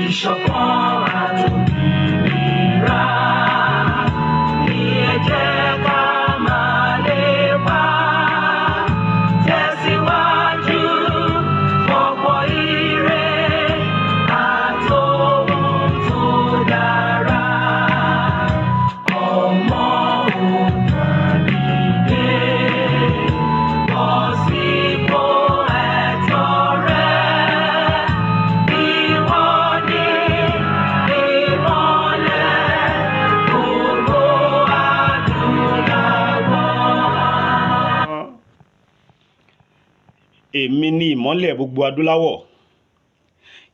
Ìṣọ̀kan àtòmìnira ní ẹ jẹ́ ká máa lépa. Tẹ̀síwájú fọ́pọ̀ ire àtòhun tó dára. Ọmọ Oòduà dìde, bọ́ sípò ẹ̀tọ́ rẹ. Ìwọ ni ìmọ́lẹ̀ gbogbo adúláwọ̀. Èmi ni ìmọ́lẹ̀ gbogbo adúláwọ̀.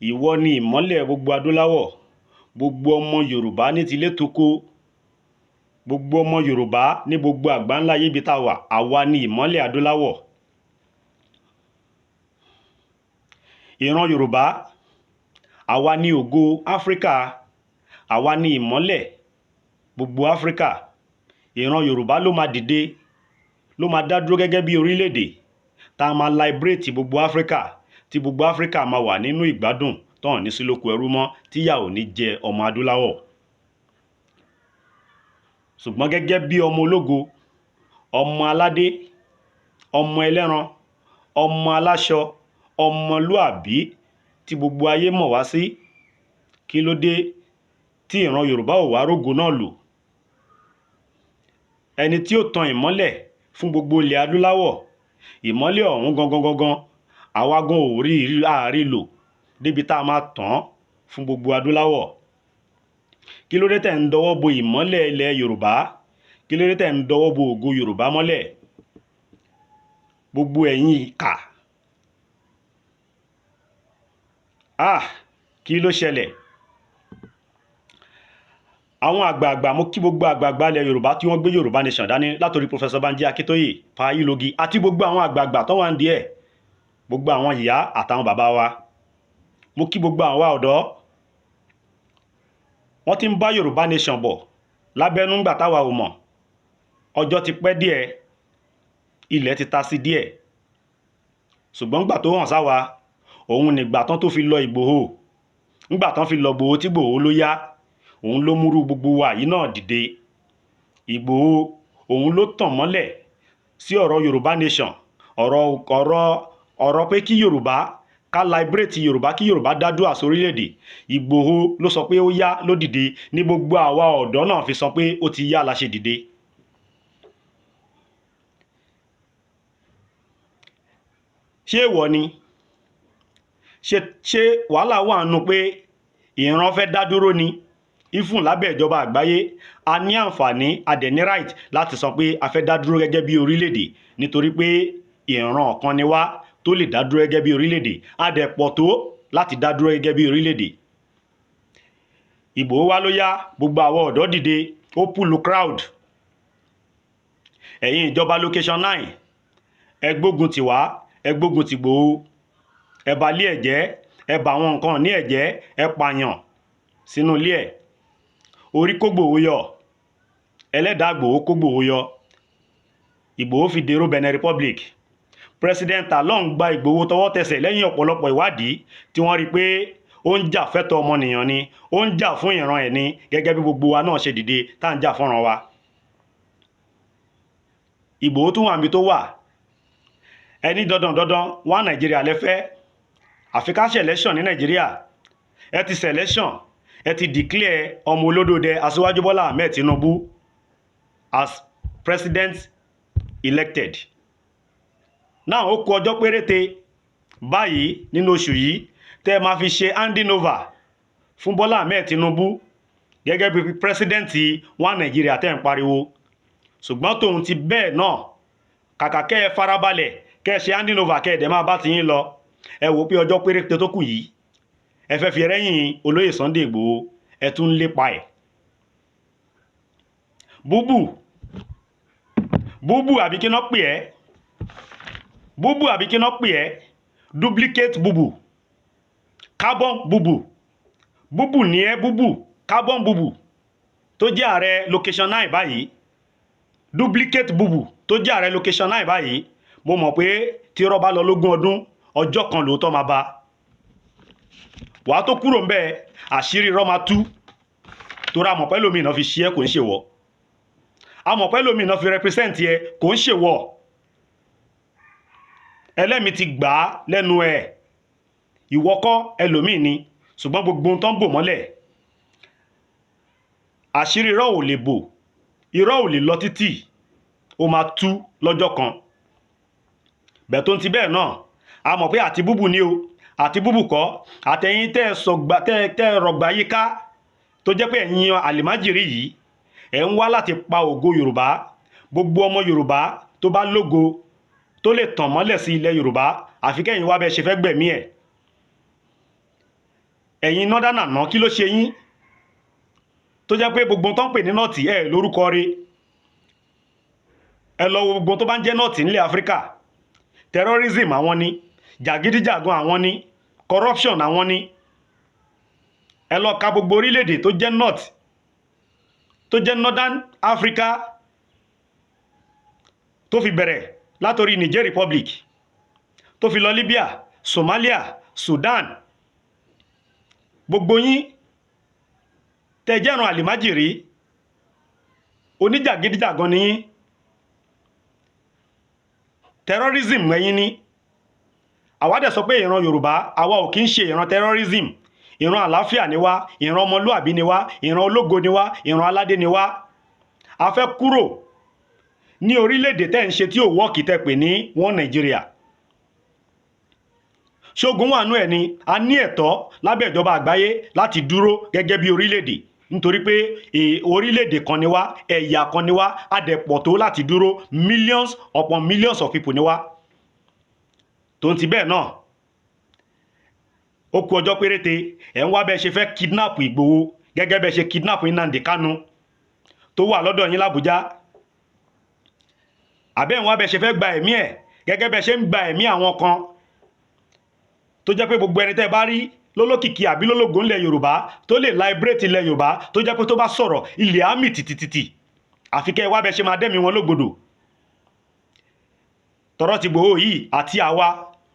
Ìwọ ni ìmọ́lẹ̀ gbogbo adúláwọ̀. Gbogbo ọmọ Yorùbá ní tilé toko, gbogbo ọmọ Yorùbá ní gbogbo àgbáńlá ayé ibi tá a wà, àwa ni ìmọ́lẹ̀ adúláwọ̀. Ìran Yorùbá, àwa ni ògo Áfríkà, àwa ni ìmọ́lẹ̀ gbogbo Áfríkà. Ìran Yorùbá ló máa dìde, ló máa dá dúró gẹ́gẹ́ bí orílẹ̀-èdè tá a máa liberate gbogbo Áfríkà, tí gbogbo Áfríkà máa wà nínú ìgbádùn, tán ní sí lóko ẹrú mọ́, tíyà ò ní jẹ ọmọ adúláwọ̀. Ṣùgbọ́n gẹ́gẹ́ bí ọmọ ológo, ọmọ aládé, ọmọ ẹlẹ́ran, ọmọ aláṣọ, ọmọlúàbí tí gbogbo ayé mọ̀ wá sí, kí ló dé tí ìran Yorùbá ò wá rógo náà lò? Ẹni tí ó tan ìmọ́lẹ̀ fún gbogbo ilẹ̀ adúláwọ̀, ìmọ́lẹ̀ ọ̀hún gangan gangan, àwa gan ò rí àárí lò débi tá a máa tàn án fún gbogbo adúláwọ̀. Kí ló dé tẹ̀ ń dọwọ́ bo ìmọ́lẹ̀ ilẹ̀ Yorùbá? Kí ló dé tẹ̀ ń dọwọ́ bo ògo Yorùbá mọ́lẹ̀? Gbogbo ẹ̀yin ìkà. Ah! Kí ló ṣẹlẹ̀? Àwọn àgbààgbà, mo kí gbogbo àgbààgbà ilẹ̀ Yorùbá tí wọ́n gbé Yorùbá Nation dání látòrí Professor Banji Akintoye, Pa Ayílogi àti gbogbo àwọn àgbààgbà tó wà ń díẹ̀, gbogbo àwọn ìyá àtàwọn bàbá wa. Mo kí gbogbo àwa ọ̀dọ́. Wọ́n ti ń bá Yorùbá Nation bọ̀ lábẹ́nú ńgbà táwa ò mọ̀. Ọjọ́ ti pẹ́ díẹ̀, ilẹ̀ ti ta sí díẹ̀. Ṣùgbọ́n ńgbà tó hàn sáwa, òun nìgbà tán tó fi lọ Ìgbòho. Ńgbà tán fi lọ Ìgbòho tí Ìgbòho ló yá, òun ló múrú gbogbo wa yìí náà dìde. Ìgbòho òun ló tàn mọ́lẹ̀ sí ọ̀rọ̀ Yorùbá Nation, ọ̀rọ̀ pé kí Yorùbá ká liberate Yorùbá, kí Yorùbá dá dúró as orílẹ̀-èdè. Ìgbòho ló sọ pé ó yá ló dìde ní gbogbo àwa ọ̀dọ́ náà fi sọ pé ó ti yá la ṣe dìde. Ṣé èèwọ̀ ni? Ṣé wàhálà wà nínú pé ìran fẹ́ dá dúró ni? Even lábẹ́ ìjọba àgbáyé, a ní àǹfààní, a dẹ̀ ní right láti sọ pé a fẹ́ dá dúró gẹ́gẹ́ bí orílẹ̀-èdè, nítorí pé ìran kan ni wá tó lè dá dúró gẹ́gẹ́ bí orílẹ̀-èdè. A dẹ̀ pọ̀ tó láti dá dúró gẹ́gẹ́ bí orílẹ̀-èdè. Ìgbòho wá ló yá, gbogbo àwọn ọ̀dọ́ dìde, ó pùlù crowd. Ẹ̀yin ìjọba location 9, ẹ gbógun tì wá, ẹ gbógun tì Ìgbòho, ẹ bà ilé ẹ̀ jẹ́, ẹ bà àwọn nǹkan ní ẹ̀ jẹ́, ẹ pààyàn sínú ilé ẹ̀. Orí kó Ìgbòho yọ, ẹlẹ́dàá Ìgbòho kó Ìgbòho yọ. Ìgbòho fi dèrò Benin Republic. President Talon gba Ìgbòho tọwọ́ tẹsẹ̀ lẹ́yìn ọ̀pọ̀lọpọ̀ ìwádìí tí wọ́n rí pé ó ń jà fẹ́tọ̀ ọmọnìyàn ni, ó ń jà fún ìran ẹ̀ ni, gẹ́gẹ́ bí gbogbo wa náà ṣe dìde tá à ń jà fúnran wa. Ìgbòho tún wà níbi tó wà. Ẹni dandan dandan wá Nàìjíríà lẹ́fẹ́. Àfi ká ṣe election ní Nàìjíríà. Ẹ ti ṣe election, ẹ ti declare ọmọ olódòdẹ Aṣíwájú Bọ́lá Ahmed Tinubu as president elected. Now ó kù ọjọ́ péréte báyìí nínú oṣù yìí tẹ́ ẹ máa fi ṣe handing over fún Bọ́lá Ahmed Tinubu gẹ́gẹ́ bí president wá Nàìjíríà tẹ́ ń pariwo. Ṣùgbọ́n tòun ti bẹ́ẹ̀ náà, kàkà kẹ́ ẹ farabalẹ̀, kẹ́ ẹ ṣe handing over, kẹ́ ẹ dẹ̀ máa bá ti yín lọ. Ẹ wò pé ọjọ́ péréte tó kù yìí, ẹ fẹ́ fi rẹ́yìn olóyè Sunday Igboho, ẹ tún ń lépa ẹ̀. Búbù, búbù àbí kí ná pè ẹ́? Búbù àbí kí ná pè ẹ́? Duplicate búbù, carbon búbù, búbù ní ẹ́ búbù, carbon búbù tó jẹ́ ààrẹ location 9 báyìí. Duplicate búbù tó jẹ́ ààrẹ location 9 báyìí. Mo mọ̀ pé tí irọ́ bá lọ lógún ọdún, ọjọ́ kan lóòótọ́ máa bá. Wàá tó kúrò ńbẹ̀, àṣírí irọ́ máa tú, torí àmọ̀ pẹ́ lómi náà fi ṣe é, kò ń ṣèwọ́. Àmọ̀ pẹ́ lómi náà fi represent ẹ, kò ń ṣèwọ́. Ẹlẹ́mi ti gbà á lẹ́nu ẹ̀, ìwọ kọ́, ẹlòmíì ni. Ṣùgbọ́n gbogbo ohun tó ń bò mọ́lẹ̀, àṣírí irọ́ ò lè bò, irọ́ ò lè lọ títì, ó máa tú lọ́jọ́ kan. Bẹ́ẹ̀ tó ń ti bẹ́ẹ̀ náà, a mọ̀ pé àti búbù ni o, àti búbù kọ́, àtẹ̀yìn tẹ́ ẹ sọ̀gbà, tẹ́ ẹ rọ̀gbà yíká, tó jẹ́ pé ẹ̀yin àlìmájìrí yìí, ẹ̀ ń wá láti pa ògo Yorùbá. Gbogbo ọmọ Yorùbá tó bá lógo, tó lè tàn mọ́lẹ̀ sí ilẹ̀ Yorùbá, àfi kẹ́yìn wá bẹ́ẹ̀ ṣe fẹ́ gbẹ̀mí ẹ̀. Ẹ̀yin northerner náà, kí ló ṣe yín tó jẹ́ pé gbogbo tó ń pè ní North ẹ̀ lórúkọ rí? Ẹ lọ wo gbogbo tó bá ń jẹ́ North nílẹ̀ Áfíríkà: terrorism àwọn ni, jàgídíjàgan àwọn ni, corruption àwọn ni. Ẹ lọ ka gbogbo orílẹ̀-èdè tó jẹ́ North, tó jẹ́ Northern Africa, tó fi bẹ̀rẹ̀ látòrí Niger Republic, tó fi lọ Libya, Somalia, Sudan. Gbogbo yín tẹ́ jẹ́ràn àlìmájìrí, oníjàgídíjàgan ni yín, terrorism ẹ̀yin ni. Àwa dẹ̀ sọ pé ìran Yorùbá, àwa ò kí ń ṣe ìran terrorism. Ìran àlàáfíà ni wá, ìran ọmọlúàbí ni wá, ìran ológo ni wá, ìran aládé ni wá. A fẹ́ kúrò ní orílẹ̀-èdè tẹ́ ń ṣe tí ò work, tẹ́ pè ní one Nàìjíríà. Ṣógun wà nú ẹ̀ ni. A ní ẹ̀tọ́ lábẹ́ ìjọba àgbáyé láti dúró gẹ́gẹ́ bí orílẹ̀-èdè, nítorí pé orílẹ̀-èdè kan ni wá, ẹ̀yà kan ni wá, a dẹ̀ pọ̀ tó láti dúró. Millions upon millions of people ni wá. Tó ń ti bẹ́ẹ̀ náà, ó kù ọjọ́ péréte, ẹ̀ ń wá bẹ́ẹ̀ ṣe fẹ́ kidnap Ìgbòho, gẹ́gẹ́ bẹ́ẹ̀ ṣe kidnap Nnamdi Kanu tó wà lọ́dọ̀ yín l'Àbújá. Àbẹ́ ń wá bẹ́ẹ̀ ṣe fẹ́ gba ẹ̀mí ẹ̀, gẹ́gẹ́ bẹ́ẹ̀ ṣe ń gba ẹ̀mí àwọn kan, tó jẹ́ pé gbogbo ẹni tẹ́ bá rí lólókìkí àbí lólógo ńlẹ̀ Yorùbá, tó lè liberate ilẹ̀ Yorùbá, tó jẹ́ pé tó bá sọ̀rọ̀, ilẹ̀ á mì tìtìtìtì, àfi kẹ́ ẹ wá bẹ́ẹ̀ ṣe máa dẹ́mi wọn lógbodò. Tọ̀rọ̀ ti Ìgbòho yìí àti àwa,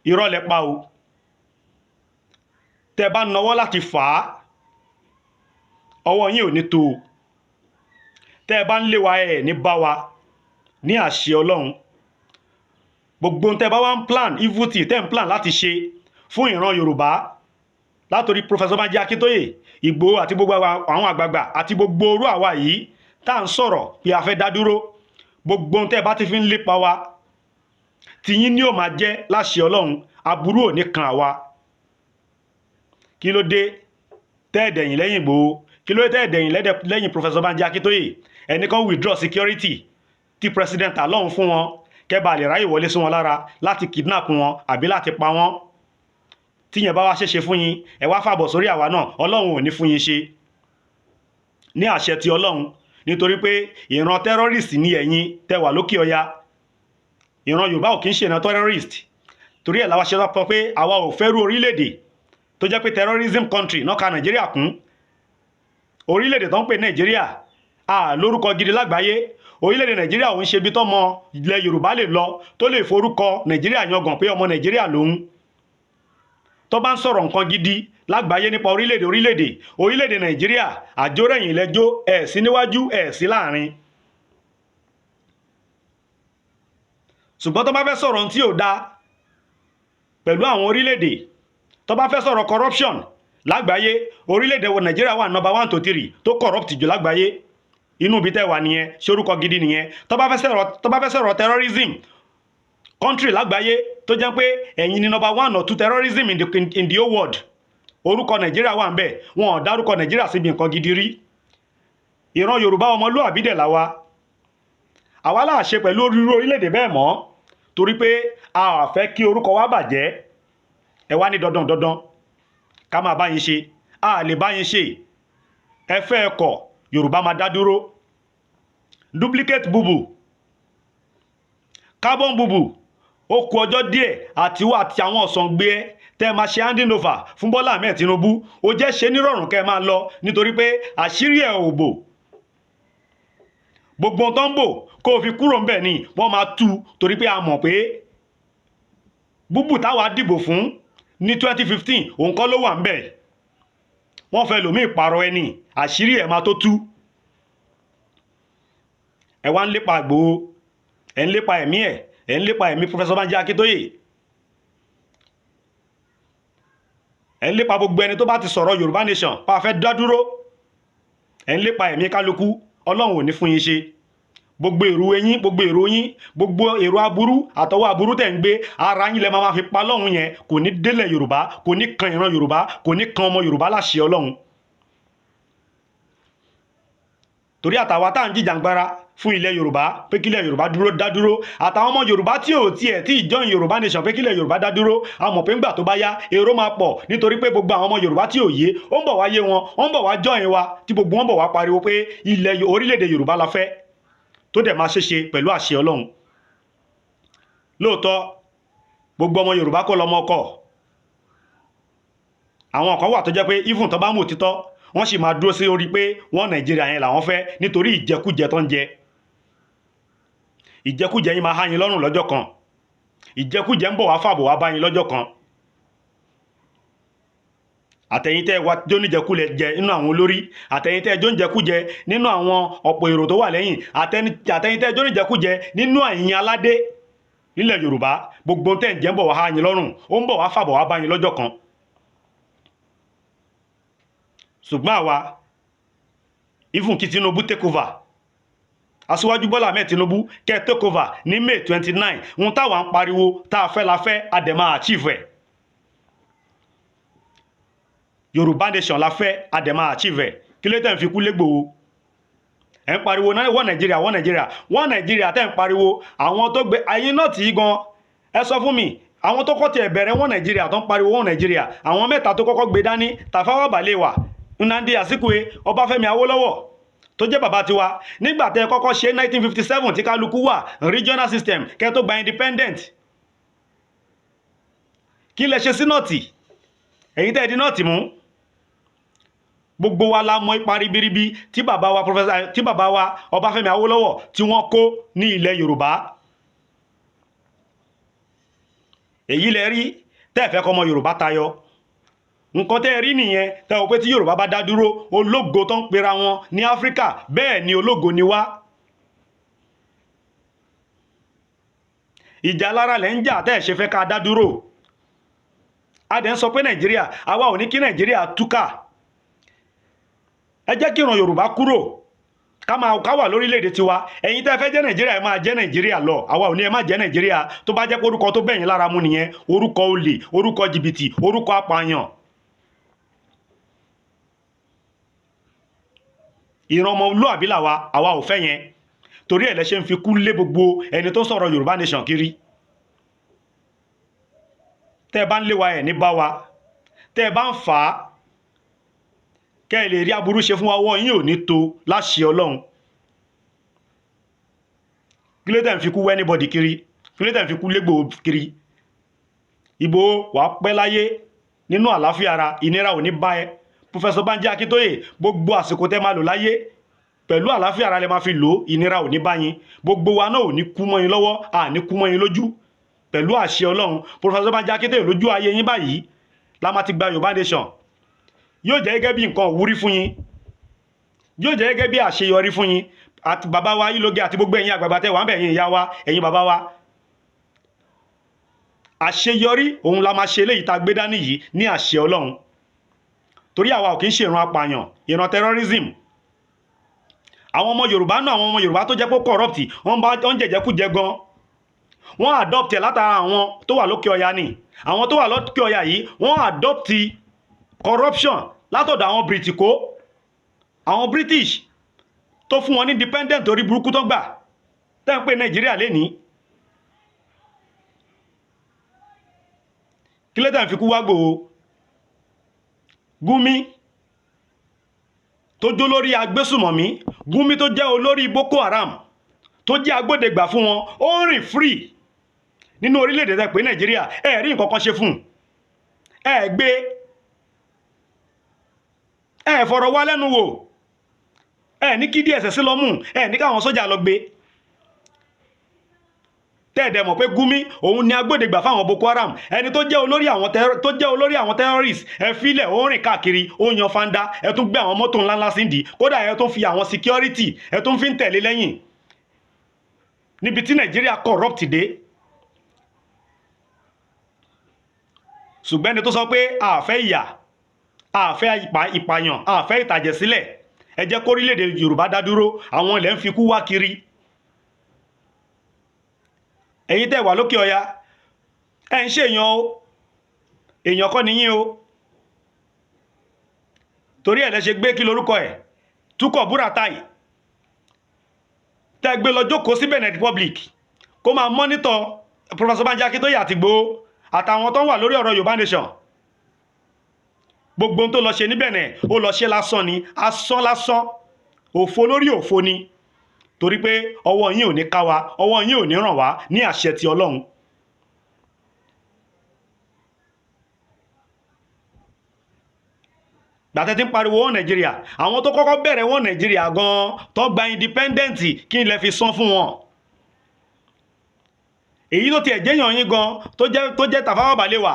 irọ́ lẹ pa o. Tẹ́ bá nawọ́ láti fà á, ọwọ́ yín ò ní tó o. Tẹ́ ẹ bá ń lé wa, ẹ̀ ní bá wa, ní àṣẹ Ọlọ́run. Gbogbo ohun tẹ́ bá wá ń plan, evil thing tẹ́ ń plan láti ṣe fún ìran Yorùbá, látòrí Professor Banji Akíntóyè, Ìgbòho àti gbogbo àwọn àgbààgbà àti gbogbo orú àwa yìí tá à ń sọ̀rọ̀ pé a fẹ́ dá dúró, gbogbo ohun tẹ́ bá ti fi ń lépa wa, tiyín ní ò máa jẹ́ láṣẹ Ọlọ́run. Aburú ò ní kan àwa. Kí ló dé tẹ́ẹ̀dẹ̀yìn lẹ́yìn Ìgbòho? Kí ló dé tẹ́ẹ̀dẹ̀yìn lẹ́yìn Professor Banji Akíntóyè? Ẹnìkan withdraw security tí President Talon fún wọn, kẹ́ bá lè ráyè wọlé sí wọn lára láti kidnap wọn àbí láti pa wọ́n. Tíyẹn bá wá ṣeéṣe fún yín, ẹ wá fàbọ̀ sórí àwa náà. Ọlọ́run ò ní fún yín ṣe, ní àṣẹ ti Ọlọ́run, nítorí pé ìran terrorist ní ẹ̀yin tẹ́ wà lókè ọya. Ìran Yorùbá ò kí ń ṣe ìran terrorist. Torí ẹ̀ làwa ṣe sọ pé àwa ò fẹ́rù orílẹ̀-èdè tó jẹ́ pé terrorism country náà ka Nàìjíríà kún. Orílẹ̀-èdè tó ń pè Nàìjíríà à lórúkọ gidi lágbàáyé. Orílẹ̀-èdè Nàìjíríà ò ń ṣe ibi tọ́mọ ilẹ̀ Yorùbá lè lọ, tó lè forúkọ Nàìjíríà yangàn pé ọmọ Nàìjíríà lòun. Tó bá ń sọ̀rọ̀ nǹkan gidi lágbàáyé nípa orílẹ̀-èdè Nàìjíríà, àjórẹ̀yìn lẹ́jọ́ ẹ̀ sí níwájú, ẹ̀ sí láàrin. Ṣùgbọ́n tó bá fẹ́ sọ̀rọ̀ ohun tí ò dáa pẹ̀lú àwọn orílẹ̀-èdè, tó bá fẹ́ sọ̀rọ̀ corruption lágbàáyé, orílẹ̀-èdè wo Nàìjíríà wà number one to three tó corrupt jù lágbàáyé. Inú ibi tẹ́ wà nìyẹn. Ṣé orúkọ gidi nìyẹn? Tó bá fẹ́ sọ̀rọ̀ terrorism country lágbàáyé, tó jẹ́ pé ẹ̀yin ni number one or two terrorism in the whole world, orúkọ Nàìjíríà wà ń bẹ̀. Wọn ò dárúkọ Nàìjíríà síbi nǹkan gidi rí. Ìran Yorùbá, ọmọlúàbí dẹ̀ làwa. Àwa láà ṣe pẹ̀lú irú orílẹ̀-èdè bẹ́ẹ̀ mọ́, torí pé a ò fẹ́ kí orúkọ wa bàjẹ́. Ẹ wá ní dandan dandan ká máa bá yín ṣe. A lè bá yín ṣe. Ẹ fẹ́ ẹ kọ̀, Yorùbá máa dá dúró. Duplicate bubu, carbon bubu, ó kù ọjọ́ díẹ̀ àti wá àti àwọn ọ̀sán gbé ẹ tẹ́ ẹ máa ṣe handing over fún Bọ́lá Ahmed Tinubu. Ó jẹ́ ṣe nírọ̀rùn kẹ́ ẹ máa lọ, nítorí pé àṣírí ẹ̀ ò bò. Gbogbo ohun tó ń bò kó o fi kúrò ńbẹ̀ ni wọ́n máa tú, torí pé a mọ̀ pé búbù táwa dìbò fún ní 2015, òun kọ́ ló wà ńbẹ̀. Wọ́n fẹ́ lòmíì pààrọ̀ ẹni, àṣírí ẹ̀ máa tó tú. Ẹ wá ń lépa Ìgbòho, ẹ̀ ń lépa ẹ̀mí ẹ̀, ẹ̀ ń lépa ẹ̀mí Professor Banji Akíntóyè, ẹ̀ ń lépa gbogbo ẹni tó bá ti sọ̀rọ̀ Yorùbá nation pa fẹ́ dá dúró, ẹ̀ ń lépa ẹ̀mí kálukú. Ọlọ́run ò ní fún yín ṣe. Gbogbo èrò eyín, gbogbo èrò yín, gbogbo èrò aburú àtọwọ́ aburú tẹ̀ ń gbé ara yín lẹ máa fi pa lọ́hùn yẹn. Kò ní délẹ̀ Yorùbá, kò ní kan ìran Yorùbá, kò ní kan ọmọ Yorùbá láṣẹ Ọlọ́run. Torí àtàwa tá à ń jìjàngbara fún ilẹ̀ Yorùbá pé kílẹ̀ Yorùbá dúró dá dúró, àtàwọn ọmọ Yorùbá tí ò tiẹ̀ tí ìjọyìn Yorùbá nation pé kílẹ̀ Yorùbá dá dúró, a mọ̀ pé ńgbà tó bá yá èrò máa pọ̀, nítorí pé gbogbo àwọn ọmọ Yorùbá tí ò yé ó ń bọ̀ wá yé wọn, ó ń bọ̀ wá jọyìn wa, tí gbogbo wọn bọ̀ wá pariwo pé ilẹ̀ orílẹ̀-èdè Yorùbá la fẹ́, tó dẹ̀ máa ṣeéṣe pẹ̀lú àṣẹ Ọlọ́run. Lóòótọ́ gbogbo ọmọ Yorùbá kọ́ lọmọ ọkọ. Àwọn kan wà tó jẹ́ pé even tó bá mú òtítọ́, wọ́n sì máa dúró sí orí pé wọ́n Nàìjíríà yẹn làwọn fẹ́, nítorí ìjẹkújẹ tó ń jẹ. Ìjẹkújẹ yín máa há yín lọ́rùn lọ́jọ́ kan. Ìjẹkújẹ ń bọ̀ wá fàbọ̀ wá bá yín lọ́jọ́ kan. Àtẹ̀yin tẹ́ wá jóníjẹkúlẹ̀ jẹ nínú àwọn olórí, àtẹ̀yin tẹ́ jóníjẹkújẹ nínú àwọn ọ̀pọ̀ èrò tó wà lẹ́yìn, àtẹ̀yin tẹ́ jóníjẹkújẹ nínú ẹ̀yin aládé nílẹ̀ Yorùbá, gbogbo tẹ́ ń jẹ́ ń bọ̀ wá há yín lọ́rùn, ó ń bọ̀ wá fàbọ̀ wá bá yín lọ́jọ́ kan. Ṣùgbọ́n àwa, even kí Tinubu take over, Aṣíwájú Bọ́lá Ahmed Tinubu kẹ́ take over ní May 29, ohun táwa ń pariwo tá a fẹ́ la fẹ́, a dẹ̀ máa achieve ẹ̀. Yorùbá nation la fẹ́, a dẹ̀ máa achieve ẹ̀. Kí ló tẹ̀ ń fi kú légbòó? Ẹ̀ ń pariwo náà wọ́n Nàìjíríà, wọ́n Nàìjíríà, wọ́n Nàìjíríà tẹ̀ ń pariwo. Àwọn tó gbé ayé náà tì í gan, ẹ sọ fún mi, àwọn tó kọ́ tiẹ̀ bẹ̀rẹ̀ wọ́n Nàìjíríà tó ń pariwo wọ́n Nàìjíríà, àwọn mẹ́ta tó kọ́kọ́ gbé dání, Tafawa Balewa, Nnamdi Azikiwe, Ọbáfẹ́mi Awólọ́wọ̀ tó jẹ́ bàbá tiwa, nígbà tẹ́ kọ́kọ́ ṣe 1957 tí kálukú wà regional system kẹ́ tó gba independent, kí lẹ ṣe sí North? Èyí tẹ́ ẹ di North mú, gbogbo wa la mọ ipa ribiribi tí bàbá wa professor, tí bàbá wa Ọbáfẹ́mi Awólọ́wọ̀ tí wọ́n kó ní ilẹ̀ Yorùbá. Èyí lẹ rí tẹ́ ẹ fẹ́ kọ́ ọmọ Yorùbá tayọ. Nǹkan tẹ́ ẹ rí nìyẹn, tẹ́ ò pé tí Yorùbá bá dá dúró, ológo tó ń pera wọn ní Áfíríkà, bẹ́ẹ̀ ni ológo ni wá. Ìjà lára lẹ́ ń jà tẹ́ ẹ ṣe fẹ́ ká dá dúró. A dẹ̀ ń sọ pé Nàìjíríà, àwa ò ní kí Nàìjíríà túkà. Ẹ jẹ́ kí ìran Yorùbá kúrò, ká máa ká wà lórílẹ̀‐èdè tiwa. Ẹ̀yin tẹ́ fẹ́ jẹ́ Nàìjíríà, ẹ máa jẹ́ Nàìjíríà lọ. Àwa ò ní ẹ má jẹ́ Nàìjíríà. Tó bá jẹ́ pé orúkọ tó bẹ̀yìn lára mu nìyẹn, orúkọ olè, orúkọ jìbìtì, orúkọ apààyàn. Ìran ọmọlúàbí làwa, àwa ò fẹ́ yẹn. Torí ẹ̀ lẹ ṣe ń fi kú lé gbogbo ẹni tó sọ̀rọ̀ Yorùbá nation kiri. Tẹ́ ẹ bá ń lé wa, ẹ̀ ní bá wa. Tẹ́ ẹ bá ń fà á kẹ́ ẹ lè rí aburú ṣe fún wa, ọwọ́ yín ò ní tó láṣẹ Ọlọ́run. Kí ló tẹ̀ ń fi kú wẹ́ anybody kiri? Kí ló tẹ̀ ń fi kú légbò kiri? Ìbò wà pẹ́ láyé nínú àlàáfíà ara, ìnira ò ní bá ẹ. Professor Banji Akíntóyè, gbogbo àsìkò tẹ́ máa lò láyé pẹ̀lú àlàáfíà ara lẹ máa fi lò, ìnira ò ní bá yín. Gbogbo wa náà ò ní kú mọ́ yín lọ́wọ́, à ní kú mọ́ yín lójú pẹ̀lú àṣẹ Ọlọ́run. Professor Banji Akíntóyè, lójú ayé yín báyìí la máa ti gba Yorùbá nation. Yóò jẹ́ gẹ́gẹ́ bí nǹkan òwúrí fún yín, yóò jẹ́ gẹ́gẹ́ bí àṣeyọrí fún yín àti bàbá wa Ayílóge àti gbogbo ẹ̀yin àgbààgbà tẹ́ wà ń bẹ̀, ẹ̀yin ìyá wa, ẹ̀yin bàbá wa. Àṣeyọrí òun la máa ṣe eléyìí tá a gbé dání yìí ní àṣẹ Ọlọ́run. Torí àwa ò kì í ṣe ìran apààyàn, ìran terrorism. Àwọn ọmọ Yorùbá náà, àwọn ọmọ Yorùbá tó jẹ́ pé corrupt, wọ́n bá wọ́n jẹ̀jẹ̀kújẹ gan, wọ́n adopt ẹ̀ látara àwọn tó wà lókè ọya ni. Àwọn tó wà lókè ọya yìí, wọ́n adopt corruption látọ̀dọ̀ àwọn Britiko, àwọn British tó fún wọn ní independent orí burúkú tó gbà tẹ́ ń pè Nàìjíríà lénìí. Kí ló tẹ̀ ń fi kú wá Gbòho? Gumi tó jó lórí agbésùmọ̀mí, Gumi tó jẹ́ olórí Boko Haram, tó jẹ́ agbódegbà fún wọn, ó ń rìn free nínú orílẹ̀-èdè tẹ́ pé Nàìjíríà. Ẹ rí nǹkan kan ṣe fún un, ẹ gbé, ẹ fọ̀rọ̀ wá lẹ́nu wò, ẹ ní kí DSS lọ mú, ẹ ní káwọn sójà lọ gbé. Tẹ́ẹ̀dẹ̀ mọ̀ pé Gumi òun ni agbódegbà fáwọn Boko Haram, ẹni tó jẹ́ olórí àwọn tó jẹ́ olórí àwọn terrorists. Ẹ filẹ̀, ó rìn káàkiri, ó yan fanda. Ẹ tún gbé àwọn mọ́tò ńláńlá síndìí, kódà ẹ tún fi àwọn security, ẹ tún fi ń tẹ̀lé lẹ́yìn, níbi tí Nàìjíríà corrupt dé. Ṣùgbọ́n ẹni tó sọ pé àfẹ́ ìyà, àfẹ́ ìpààyàn, àfẹ́ ìtàjẹ̀sílẹ̀, ẹ jẹ́ kórílẹ̀-èdè Yorùbá dá dúró, àwọn ilẹ̀ ń fikú wá kiri. Ẹ̀yin tẹ́ wà lókè ọya, ẹ̀ ń ṣèyàn o, èèyàn kọ́ nìyín o. Torí ẹ̀ lẹ ṣe gbé, kí lorúkọ ẹ̀, Túkọ̀ Búratáì, tẹ́ gbé lọ jókòó sí Benin Republic kó máa monitor Professor Banji Akíntóyè àti Ìgbòho àtàwọn tó ń wà lórí ọ̀rọ̀ Yorùbá Nation. Gbogbo ohun tó lọ ṣe ní Benin, ó lọ ṣe lásán ni, asán lásán, òfo lórí òfo ni, torí pé ọwọ́ yín ò ní ká wa, ọwọ́ yín ò ní ràn wá ní àṣẹ ti Ọlọ́run. Gbàtẹ́ tí ń pariwo wọn Nàìjíríà, àwọn tó kọ́kọ́ bẹ̀rẹ̀ wọn Nàìjíríà gan-an tó gba independent, kí n lè fi san fún wọn? Èyí tó tiẹ̀ jẹ́yàn yín gan tó jẹ́ Tafawa Balewa,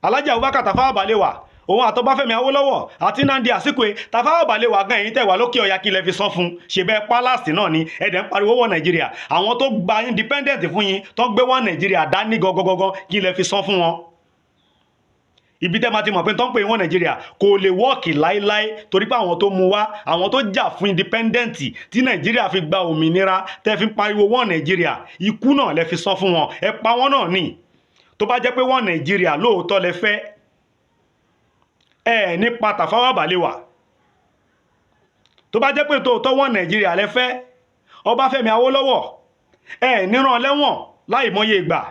Alhaji Abubakar Tafawa Balewa, òun àtọ́báfẹ́mi Awólọ́wọ̀ àti Nnamdi Azikiwe. Tafawa Balewa gan, èyí tẹ̀ wá lókè ọ̀yà, kí lẹ fi san fún? Ṣe bẹ́ẹ̀ palace náà ni? Ẹ̀dẹ̀ ń pariwo wọ Nàìjíríà. Àwọn tó gba independent fún yín, tó gbé wọn Nàìjíríà dání gangan, kí lẹ fi san fún wọn? Ibi tẹ́ ma ti mọ̀ pé tó ń pè wọ́n Nàìjíríà kò lè work láéláé, torí pé àwọn tó mú wá, àwọn tó jà fún independent tí Nàìjíríà fi gba òmìnira, tẹ́ fi ń pariwo wọ́n Nàìjíríà, ikú náà lẹ fi san fún wọn. Ẹ pa wọ́n náà ní. Tó bá jẹ́ pé wọ́n Nàìjíríà lóòótọ́ lẹ fẹ́, ẹ nípa Tafawa Balewa. Tó bá jẹ́ pé tòótọ́ wọ́n Nàìjíríà lẹ fẹ́, Ọbáfẹ́mi Awólọ́wọ̀, ẹ níran lẹ́wọ̀n láì mọye ìgbà.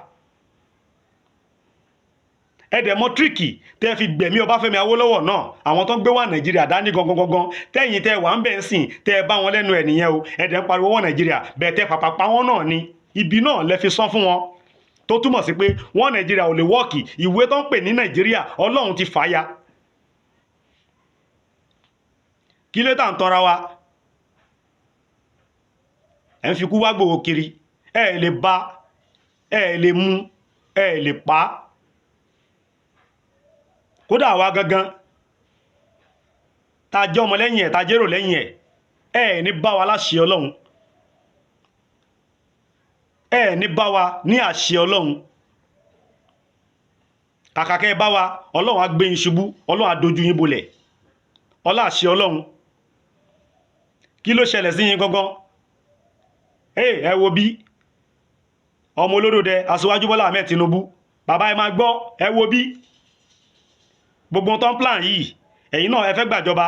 Ẹ dẹ̀ mọ̀ trick tẹ́ fi gbẹ̀mí Ọbáfẹ́mi Awólọ́wọ̀ náà. Àwọn tó ń gbé wá Nàìjíríà dání gangan gangan, tẹ́yìn tẹ́ wà ń bẹ̀ ń sìn, tẹ́ ẹ bá wọn lẹ́nu ẹ̀ nìyẹn o. Ẹ dẹ̀ ń pariwo wọ́n Nàìjíríà bẹ́ẹ̀, tẹ́ pàpà pa wọ́n náà ni. Ibi náà lẹ fi sán fún wọn, tó túmọ̀ sí pé wọ́n Nàìjíríà ò lè work. Ìwé tó ń pè ní Nàìjíríà, Ọlọ́run ti fà á ya. Kí ló tà ń tọ́ra wa? Ẹ̀ ń fi kú wá gbòó kiri. Ẹ lè bá, ẹ lè mú, ẹ lè pa á. Kódà àwa gangan tá a jẹ́ ọmọ lẹ́yìn ẹ̀, tá a jẹ́rò lẹ́yìn ẹ̀, ẹ ní bá wa láṣẹ Ọlọ́run, ẹ ní bá wa ní àṣẹ Ọlọ́run. Kàkà kẹ́ ẹ bá wa, Ọlọ́run á gbé yín ṣubú, Ọlọ́run á dojú yín bolẹ̀, ọlá àṣẹ Ọlọ́run. Kí ló ṣẹlẹ̀ sí yín gangan? Ẹ wo bí ọmọ olódòdẹ Aṣíwájú Bọ́lá Ahmed Tinubu, bàbá, ẹ máa gbọ́. Ẹ wo bí gbogbo tó ń plan yìí, ẹ̀yin náà ẹ fẹ́ gbàjọba,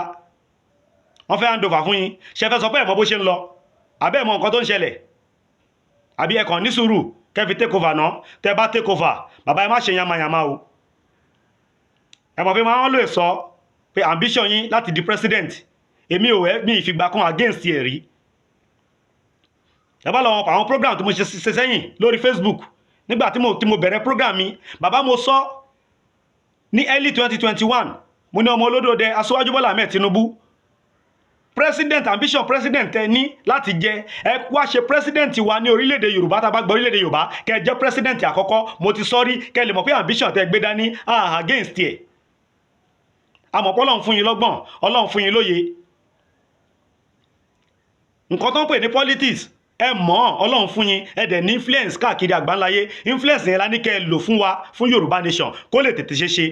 wọ́n fẹ́ hand over fún yín. Ṣe fẹ́ sọ pé ẹ mọ̀ bó ṣe ń lọ, àbẹ́ ẹ mọ̀ nǹkan tó ń ṣẹlẹ̀, àbí ẹ kàn ní sùúrù kẹ́ fi take over náà? Tẹ́ bá take over, bàbá, ẹ má ṣe yamayama o. Ẹ mọ̀ pé máa ń lè sọ pé ambition yín láti di president, èmi ò ẹ́ mi ìfìgbà kan against ẹ̀ rí. Ẹ bá lọ àwọn program tí mo ṣe sẹ́yìn lórí Facebook nígbà tí mo bẹ̀rẹ̀ program mi, bàbá, mo sọ ní early 2021, mo ní ọmọ olódòdẹ Aṣíwájú Bọ́lá Ahmed Tinubu, president ambition, president ẹ ní láti jẹ, ẹ wá ṣe president wa ní orílẹ̀-èdè Yorùbá. Tá a bá gba orílẹ̀-èdè Yorùbá, kẹ́ ẹ jẹ́ president àkọ́kọ́. Mo ti sọ rí, kẹ́ ẹ lè mọ̀ pé ambition tẹ́ gbé dání, ah, against ẹ̀. Àmọ́ pé Ọlọ́run fún yín lọ́gbọ̀n, Ọlọ́run fún yín lóye, nǹkan tó ń pè ní politics, ẹ mọ̀. Ọlọ́run fún yín, ẹ dẹ̀ ní influence káàkiri àgbáńláyé. Influence yẹn la ní kẹ́ ẹ lò fún wa, fún Yorùbá Nation kó lè tètè ṣe ṣe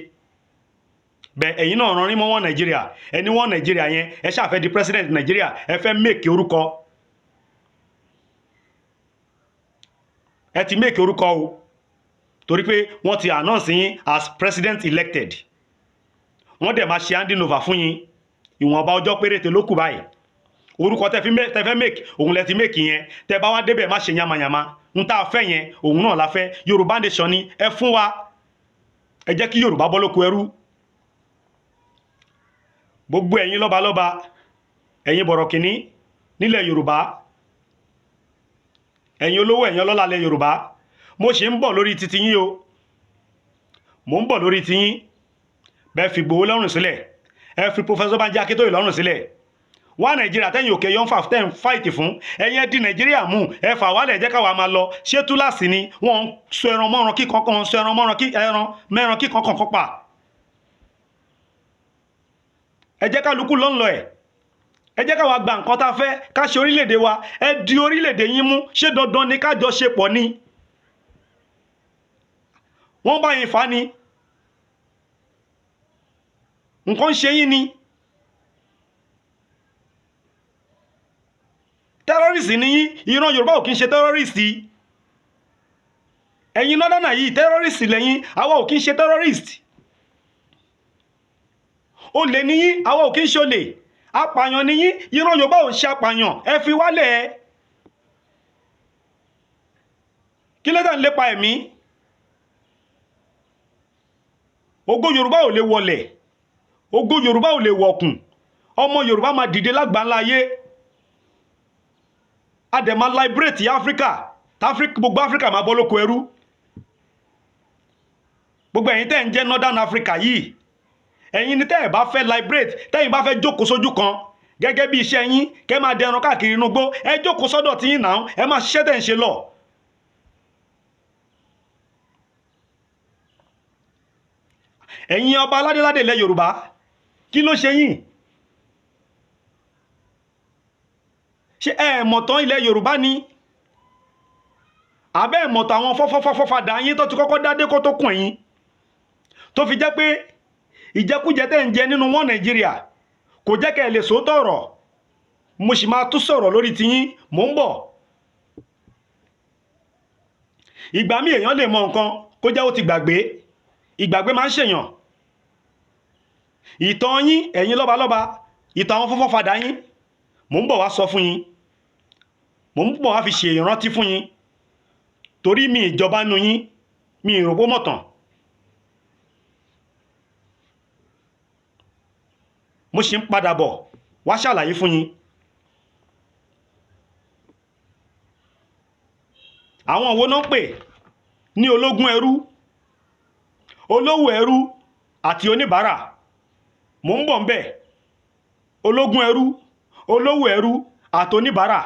bẹ́ẹ̀. Ẹ̀yin náà rán mọ́ wọn Nàìjíríà, ẹni wọn Nàìjíríà yẹn, ẹ ṣàfẹ́ di president Nàìjíríà, ẹ fẹ́ make orúkọ. Ẹ ti make orúkọ o, torí pé wọ́n ti announce yín as president elected. Wọ́n dẹ̀ máa ṣe handing over fún yín. Ìwọ̀nba ọjọ́ péréte ló kù báyìí. Orúkọ tẹ́ fẹ́ make, òun lẹ ti make yẹn. Tẹ́ bá wá débẹ̀, má ṣe yamayama. Ń tá a fẹ́ yẹn, òun náà la fẹ́. Yorùbá Nation ni ẹ fún wa. Ẹ jẹ́ kí Yorùbá bọ́ lóko ẹrú. Gbogbo ẹ̀yin lọ́balọ́ba, ẹ̀yin bọ̀rọ̀kìnní nílẹ̀ Yorùbá, ẹ̀yin olówó, ẹ̀yin ọlọ́lá ilẹ̀ Yorùbá, mo ṣe ń bọ̀ lórí titi yín o. Mo ń bọ̀ lórí tiyín. Bẹ́ẹ̀ fi Ìgbòho lọ́rùn sílẹ̀, ẹ fi Professor Banji Akíntóyè lọ́rùn sílẹ̀. Wá Nàìjíríà tẹ́yìn òkè yọ̀ ń fà tẹ́ ń fight fún, ẹ̀yin ẹ di Nàìjíríà mú, ẹ fà wálẹ̀, jẹ́ káwa máa lọ. Ṣé túláàsì ni wọ́n ń sọ ẹran mọ́ran kíkan kan, sọ ẹran mọ́ran kí ẹran mẹ́ran kíkan kan kan pa? Ẹ jẹ́ kálukú ló ń lọ ẹ̀. Ẹ jẹ́ káwa gba nǹkan tá a fẹ́, ká ṣe orílẹ̀-èdè wa. Ẹ di orílẹ̀-èdè yín mú. Ṣé dandan ni ká jọ ṣe pọ̀ ni? Wọ́n bá yín fa ni nǹkan ń ṣe yín ni. Terrorist ni yín. Ìran Yorùbá ò kí ń ṣe terrorist. Ẹ̀yin northerner yìí, terrorist lẹ́yìn. Àwa ò kí ń ṣe terrorist. Olè ní yín, àwa ò kí ń ṣe olè. Apààyàn ní yín, ìran Yorùbá ò ń ṣe apààyàn. Ẹ fi wálẹ̀. Kí ló dé ń lépa ẹ̀mí? Ògo Yorùbá ò lè wọlẹ̀, ògo Yorùbá ò lè wọ̀kùn. Ọmọ Yorùbá máa dìde lágbàńlá ayé, a dẹ̀ máa liberate Africa. Gbogbo Africa máa bọ́ lóko ẹrú. Gbogbo ẹ̀yin tẹ́ ń jẹ́ Northern Africa yìí, ẹ̀yin ni tẹ́ ẹ̀ bá fẹ́ liberate, tẹ́yin bá fẹ́ jókòó sójú kan gẹ́gẹ́ bí iṣẹ́ yín, kẹ́ máa dẹran káàkiri inú igbó, ẹ jókòó sọ́dọ̀ tí yín náà, ẹ máa ṣiṣẹ́ tẹ̀ ń ṣe lọ. Ẹ̀yin ọba aládéládé ilẹ̀ Yorùbá, kí ló ṣe yín? Ṣé ẹ mọ̀tán ilẹ̀ Yorùbá ni? Àbẹ́ ẹ̀ mọ̀tàn àwọn fọ́fọ́fọ́fọ́fadà yín tó ti kọ́kọ́ dádé kó tó kùn ẹ̀yìn, tó fi jẹ́ pé ìjẹkújẹ tẹ́ ń jẹ nínú wọn Nàìjíríà kò jẹ́ kẹ́ ẹ lè sòótọ́ ọ̀rọ̀? Mo sì máa tún sọ̀rọ̀ lórí tiyín, mò ń bọ̀. Ìgbà míì, èèyàn lè mọ nǹkan kó jẹ́ ó ti gbàgbé. Ìgbàgbé máa ń ṣèyàn. Ìtàn yín, ẹ̀yin lọ́balọ́ba, ìtàn àwọn fọ́fọ́fadà yín, mò ń bọ̀ wá sọ fún yín, mò ń bọ̀ wá fi ṣe ìrántí fún yín, torí mi ìjọba nu yín, mi ìròpó mọ̀tàn. Mo sì ń padà bọ̀ wá ṣàlàyé fún yín. Àwọn wo náà ń pè ní ológun ẹrú, olówó ẹrú àti oníbàárà? Mò ń bọ̀ ń bẹ̀. Ológun ẹrú, olówó ẹrú àti oníbàárà,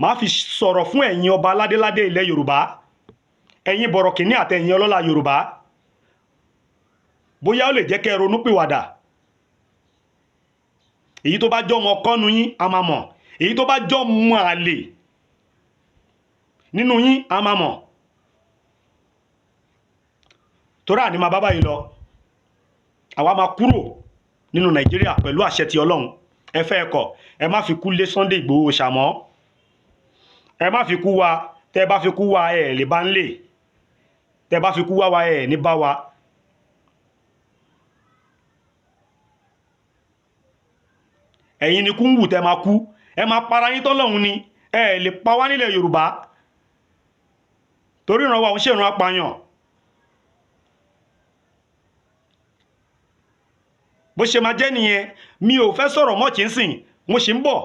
màá fi sọ̀rọ̀ fún ẹ̀yin ọba aládéládé ilẹ̀ Yorùbá, ẹ̀yin bọ̀rọ̀kìnní àti ẹ̀yin ọlọ́lá Yorùbá. Bóyá ó lè jẹ́ kẹ́ ẹ ronúpìwàdà. Èyí tó bá jọ́ ọmọ kọ́nu yín, a máa mọ̀. Èyí tó bá jọ́ ọmọ àlè nínú yín, a máa mọ̀. Torí àní máa bá báyìí lọ, àwa máa kúrò nínú Nàìjíríà pẹ̀lú àṣẹ ti Ọlọ́run. Ẹ fẹ́ ẹ kọ̀, ẹ má fi kú lé Sunday Ìgbòho ṣàmọ́, ẹ má fi kú wa. Tẹ́ ẹ bá fi kú wa, ẹ lè bá ń lè. Tẹ́ ẹ bá fi kú wá wa, ẹ ní bá wa. Ẹ̀yin ni kú ń wù tẹ́ máa kú, ẹ máa para yín tọ́lọ́hun ni. Ẹ lè pa wá nílẹ̀ Yorùbá, torí ìran wa òun ṣèrun apààyàn. Bó ṣe máa jẹ́ nìyẹn. Mi ò fẹ́ sọ̀rọ̀ mọ́ọ̀kì ń sìn. Mo sì ń bọ̀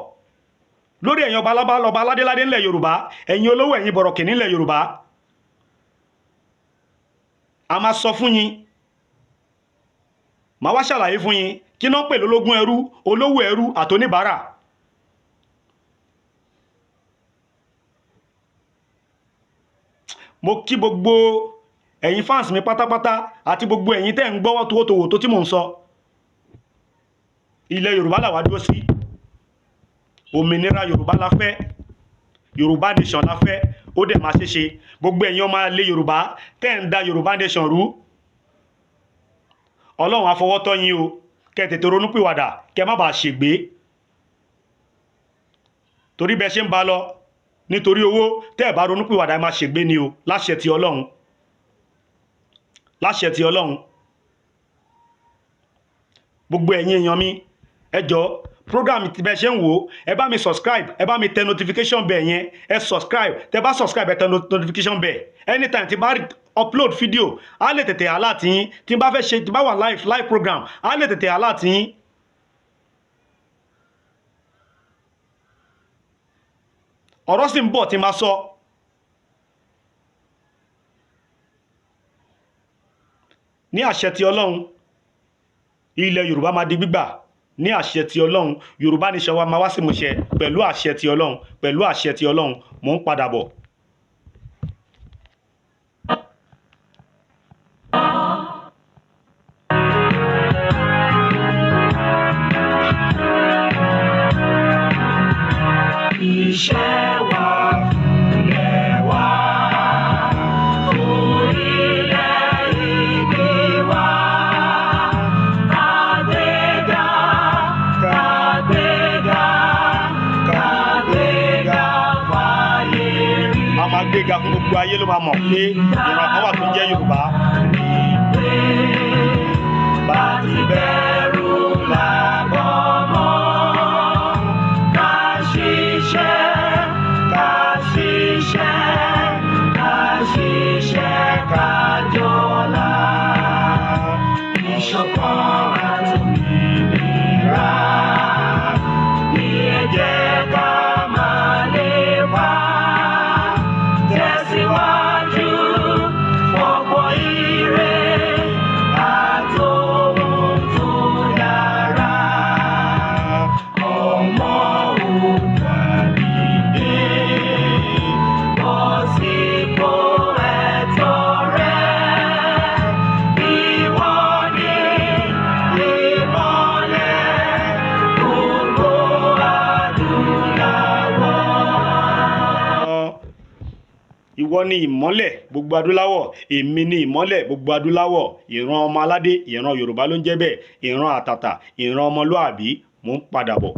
lórí ẹ̀yin ọba alábá lọ́ba aládéládé ńlẹ̀ Yorùbá, ẹ̀yin olówó, ẹ̀yin bọ̀rọ̀kìnní ńlẹ̀ Yorùbá. A máa sọ fún yín, màá wá ṣàlàyé fún yín kí náà pè lólógún ẹrú, olówó ẹrú àtoníbàárà. Mo kí gbogbo ẹ̀yin fans mi pátápátá àti gbogbo ẹ̀yin tẹ́ ń gbọ́wọ́ towótowó tí mò ń sọ. Ilẹ̀ Yorùbá làwa dúró sí. Òmìnira Yorùbá la fẹ́, Yorùbá nation la fẹ́. Ó dẹ̀ máa ṣe ṣe. Gbogbo ẹ̀yin ọmọ ilé Yorùbá tẹ́ ń da Yorùbá nation rú, Ọlọ́run àfọwọ́tọ́ yín o. Kẹ́ tètè ronúpìwàdà, kẹ́ má bàa ṣègbé, torí bẹ́ẹ̀ ṣe ń ba lọ nítorí owó, tẹ́ ẹ̀ bá ronúpìwàdà, ẹ máa ṣègbé ni o, láṣẹ ti Ọlọ́run, láṣẹ ti Ọlọ́run. Gbogbo ẹ̀yin èèyàn mi, ẹ jọ̀ọ́, program tí bẹ́ẹ̀ ṣe ń wò ó, ẹ bá mi subscribe, ẹ bá mi tẹ notification bell yẹn. Ẹ subscribe, tẹ bá subscribe, ẹ tẹ notification bell. Anytime tí bá upload video, á lè tètè alert yín. Tí n bá fẹ́ ṣe, tí bá wà live program, á lè tètè alert yín. Ọ̀rọ̀ sì ń bọ̀ tí máa sọ ní àṣẹ ti Ọlọ́run. Ilẹ̀ Yorùbá máa di gbígbà. Ní àṣẹ ti Ọlọ́run, Yorùbá Nation wa máa wá sí ìmúṣẹ pẹ̀lú àṣẹ ti Ọlọ́run, pẹ̀lú àṣẹ ti Ọlọ́run. Mò ń padà bọ̀. Iṣẹ́ wa fúnlẹ̀ wa, fún ilẹ̀ ìbí wa. Kàgbéga, kàgbéga, kàgbéga fáyé rí. A máa gbéga fún gbogbo ayé, ló máa mọ̀ pé ìran kan wà tó ń jẹ́ Yorùbá. Bá ti bẹ̀rù làbọ̀ mọ́, ká ṣiṣẹ́, ká ṣiṣẹ́, ká ṣiṣẹ́, ká jọlá. Ìṣọ̀kan àtòmìnira ní ẹ jẹ́ ká máa lépa. Tẹ̀síwájú fọ̀pọ̀ ire àtòhun tó dára. Ọmọ Oòduà dìde, bọ́ sípò ẹ̀tọ́ rẹ. Ìwọ ni ìmọ́lẹ̀ gbogbo adúláwọ̀. Ìwọ ni ìmọ́lẹ̀ gbogbo adúláwọ̀, èmi ni ìmọ́lẹ̀ gbogbo adúláwọ̀. Ìran ọmọ aládé, ìran Yorùbá ló ń jẹ́ bẹ́ẹ̀, ìran àtàtà, ìran ọmọlúàbí. Mò ń padà bọ̀.